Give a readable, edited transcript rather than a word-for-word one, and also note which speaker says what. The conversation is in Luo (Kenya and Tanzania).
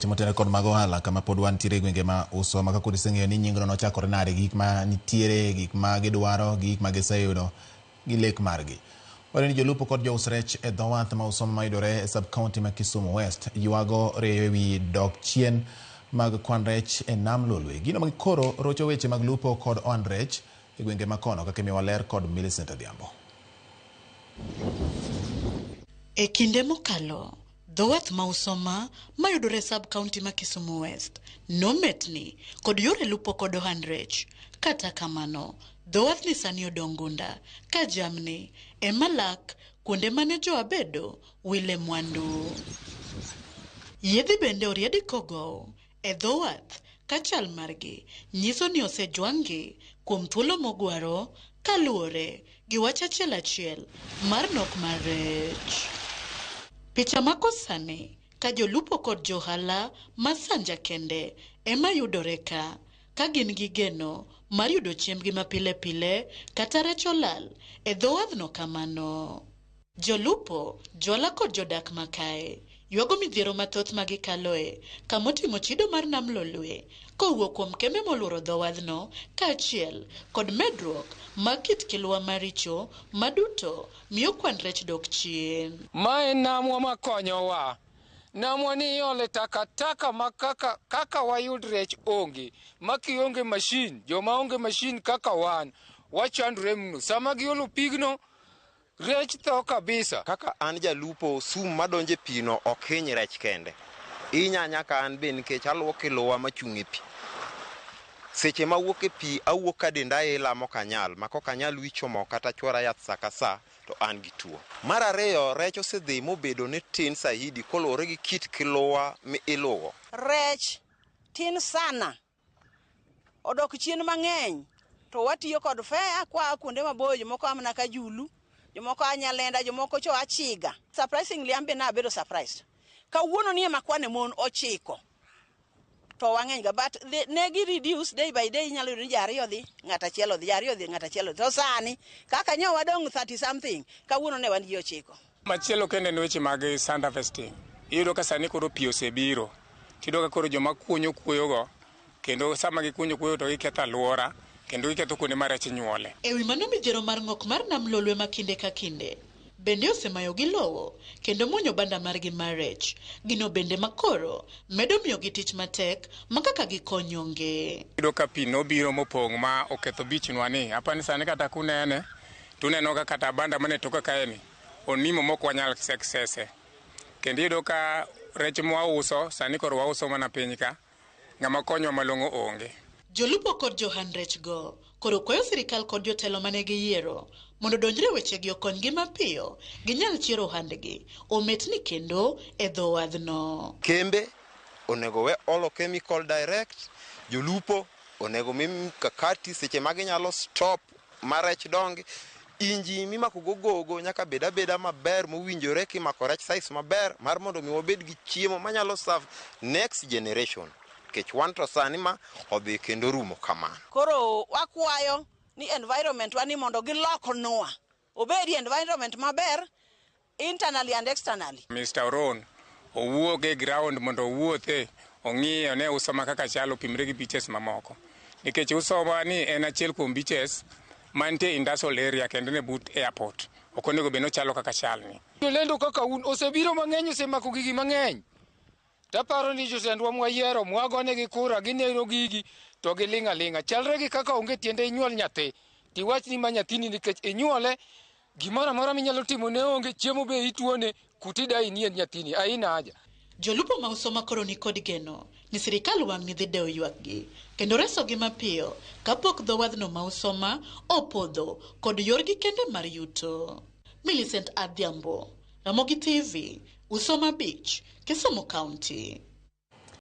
Speaker 1: Weche motenore kod mag ohala kama pod wantiere e gwenge ma Usoma ka koro iseng'eyo ni nyingno nochakore nade, gik ma nitiere, gik ma gidwaro, gi gik ma giseyudo gi lek margi. Wayudo ni jolupo kod jous rech e dho wath ma Usoma mayudore e sub county ma Kisumu West ywago reyo ewi dok chien mag kwan rech e nam Lolwe. Gino ma koro rocho weche mag lupo kod ohand rech e gwenge ma kono kaka imiyowa ler kod Millicent Adhiambo.
Speaker 2: E kinde mokalo, dho wath ma Usoma mayudore e sub county ma Kisumu West nometni kod yore lupo kod ohand rech. Kata kamano, dho wathni sani odong' gunda ka jamni ema lak kuonde mane jo abedo wile mwandu. Yiedhi bende oriedi kogow e dho wath ka chal margi nyiso ni osejwang'gi kuom thuolo mogwaro kaluwore gi wach achiel achiel mar nok mar rech. Picha mako sani ka jolupo kod johala ma Sanja kende ema yudore ka, ka gin gi geno mar yudo chiembgi mapile pile kata rech olal e dho wadhno kamano. Jolupo, johala kod jodak makae ywago midhiero mathoth ma gikaloe kamotimo chido mar nam Lolwe kowuok kuom kembe moluoro dho wadhno kaachiel kod medruok mag kit kilwa maricho maduto miyo kwan rech dok chien.
Speaker 3: Mae namwa makonyowa. Namwa ni iole takataka ma kaka, kaka wayud rech onge. Ma kionge mashin, joma onge mashin kaka wan, wachandre mno. Sama giolo pigno, rech tho kabisa.
Speaker 4: Kaka an jalupo, sum madonjo e pi no ok hiny rech kende. Inya nyaka an be nikech aluoko iluwa machung' e pi. Seche mawuok e pi, awuok ka denda ila mok anyal, ma kok anyal wicho mo kata chwora yath sa ka sa to an gi tuo. Mar ariyo, rech osedhi mobedo ni tin saidi koluwore gi kit kiluwa mi iluwo.
Speaker 5: Rech tin sana, odok chien mang'eny to watiyo kod fare kwa kuonde maboyo, jomoko a mana Kajulu, jomoko a Nyalenda, jomoko cho a Chiga. Surprisingly an be nabedo surprised. Kawuono ni ema kwane mon 9 to wang'eny ga but ne gi reduce day by day, inyalo yudo ni ji ariyo dhi, ng'at achiel odhi, ji ariyo dhi, ng'at achiel odhi. To sani kaka nyo wadong' 30 something, kawuono ne wan ji 9.
Speaker 6: Machielo kendo en weche mag sand harvesting. Iyudo ka sani koro pi osebiro. Tiyudo ka koro joma kunyo kuoyogo kendo sama gikunyo kuoyo to giketho alwora kendo giketho kuonde ma rech nyuole.
Speaker 2: E wi mano midhiero mar ng'ok mar nam Lolwe ma kinde ka kinde bende osemayogi lowo kendo muonyo banda margi mar rech. Gino bende makoro medo miyogi tich matek ma kaka gikony onge.
Speaker 6: Iyudo ka pi nobiro mopong' ma oketho beach nwa ni. Apani sani kata kunene tuneno ka kata banda mane toka kae ni onimo mok wanyal success. Kendo iyudo ka rech mwauso sani koro wauso mana piny ka ng'ama konywa malong'o onge.
Speaker 2: Jolupo kod johand rech go koro kwayo sirikal kod jotelo mane giyiero mondo odonjre wechegi okonygi mapiyo ginyal chiero ohandgi ometni kendo e dho wadhno.
Speaker 4: Kembe onego we olo chemical direct, jolupo onego mi mkakati seche ma ginyalo stop ma rech dongi. Inji mimako go gogo nyaka bed abeda maber mowinjore kimako rech size maber mar mondo mi wabed gi chiemo manyalo serve next generation. Nikech wan to sani ma odhi kendo rumo kamano.
Speaker 5: Koro wakwayo ni environment wa ni mondo giloknwa obedi environment maber internally and externally.
Speaker 6: Mr. Oron owuok e ground mondo owuothe ong'i one Usoma kaka chalo opimre gi beaches mamoko. Nikech Usoma ni en achiel kuom beaches mantie industrial area kendo ne but airport. Ok onego bed ni ochalo kaka chalni.
Speaker 3: Jolendo kaka un osebiro mang'eny, osemako gigi mang'eny. Taparo ni jotendwa mwayiero mwagonegi kura gineno gigi to giling' aling'a. Chalre gi kaka onge tiende inyuol nyathi tiwach ni ma nyathini nikech inyuole gimoro amora minyalo timo ne onge, chiemo be ituone, kutidai ni en nyathini, aina aja.
Speaker 2: Jolupo ma Usoma koro ni kod geno ni sirikal wang'ni dhi dewo ywakgi kendo resogi mapiyo kapok dho wadhno ma Usoma opodho kod yorgi kende mar yuto. Millicent Adhiambo, Ramogi TV, Usoma Beach, Kisumu County.